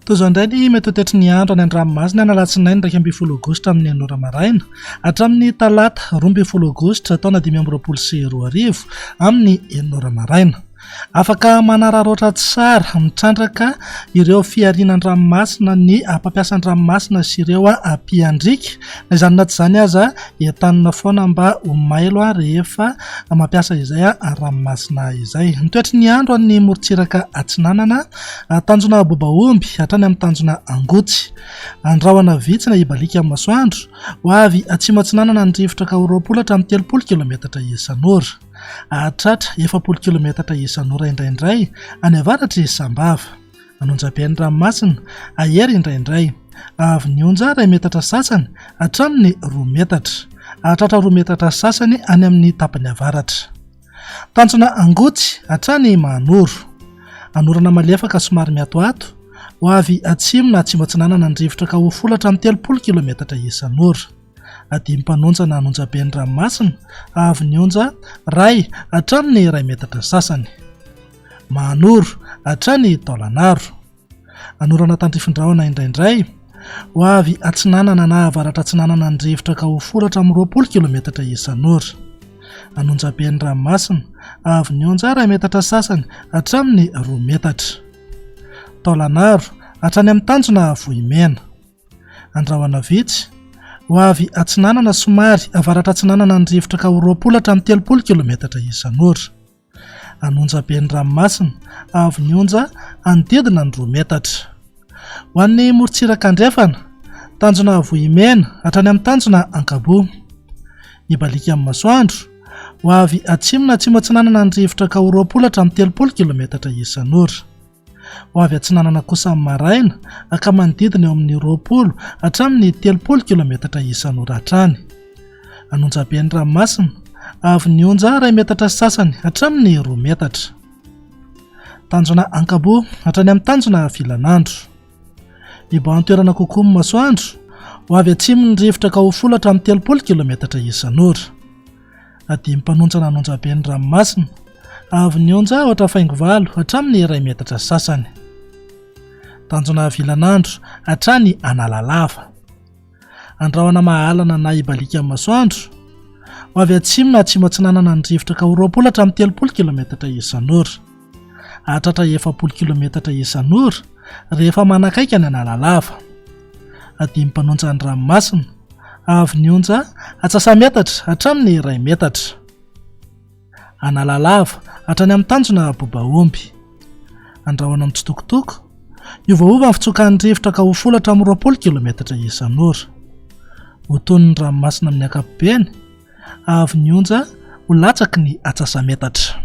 Toy izao indray ny mety ho toetry ny andro any an-dranomasina any alatsinainy 11 aogositra amin'ny enina ora maraina hatramin'ny talata 12 aogositra taona 2025 amin'ny enina ora maraina. Afaka manararaotra tsara mitrandraka ireo fihariana an-dranomasina ny mpampiasa an-dranomasina sy ireo mpiandriaka. Na izany na tsy izany aza, entanina foana mba ho mailo rehefa mampiasa izay ranomasina izay. Ny toetry ny andro any morontsiraka atsinanana, tanjona Bobaomby hatrany amin'ny tanjona Angotsy. Andrahona vitsy na hibaliaka amin'ny masoandro, ho avy atsimo atsinanana ny rivotra ka ho 20 hatramin'ny 30 kilometatra isan'ora. Hahatratra 40 kilometatra isan'ora indraindray any avaratr'i Sambava. An'Onjabe ny ranomasina, hahery indraindray. Avy ny onja iray metatra sasany hatramin'ny roa metatra. Hahatratra roa metatra sasany any amin'ny tapany avaratra. Tanjona Angotsy hatrany Mahanoro. Anorana malefaka somary miatoato, ho avy atsimo na atsimo atsinanana ny rivotra ka ho folo hatramin'ny 30 kilometatra isan'ora. Adim-panonja na an'onjabe ny ranomasina, avy ny onja iray hatramin'ny iray metatra sasany. Mahanoro hatrany Taolanaro. Anorana tandrifin-drahona indraindray. Ho avy atsinanana na avaratra atsinanana ny rivotra ka ho folo hatramin'ny 20 kilometatra isan'ora. An'onjabe ny ranomasina, avy ny onja iray metatra sasany hatramin'ny roa metatra. Taolanaro hatrany amin'ny tanjona Vohimena. Andrahona vitsy. Ho avy atsinanana somary avaratra atsinanana ny rivotra ka ho 20 hatramin'ny 30 kilometatra isan'ora. An'onjabe ny ranomasina, avy ny onja hanodidina ny 2 metatra. Ho an'ny morontsiraka andrefana, tanjona Vohimena hatrany amin'ny tanjona Ankaboa. Hibaliaka amin'ny masoandro, ho avy atsimo na atsimo atsinanana ny rivotra ka ho 20 hatramin'ny 30 kilometatra isan'ora. Ho avy atsinanana kosa amin'ny maraina, ka manodidina eo amin'ny 20 hatramin'ny 30 kilometatra isan'ora hatrany. An'onjabe ny ranomasina, avy ny onja iray metatra sy sasany hatramin'ny roa metatra. Tanjona Ankaboa hatrany amin'ny tanjona Vilanandro. Mibahan-toerana kokoa ny masoandro, ho avy atsimo ny rivotra ka ho folo hatramin'ny 30 kilometatra isan'ora. Adim-panonjana an'onjabe ny ranomasina, avy ny onja ohatra faingo valo hatramin'ny iray metatra sasany. Tanjona Vilanandro hatrany Analalava. Andrahona mahalana na hibaliaka amin'ny masoandro. Ho avy atsimo na atsimo atsinanana ny rivotra ka ho 20 hatramin'ny 30 kilometatra isan'ora. Hahatratra 40 kilometatra isan'ora rehefa manakaiky any Analalava. Adim-panonja ny ranomasina, avy ny onja atsasa-metatra hatramin'ny iray metatra. Analalava, hatrany amin'ny tanjona Bobaomby. Andrahona mitsitokotoko, hiovaova ny fitsokan'ny rivotra ka ho folo hatramin'ny 20 kilometatra isan'ora. Ho toy ny ranomasina amin'ny ankapobeny, avy ny onja ho latsaky ny atsasa-metatra.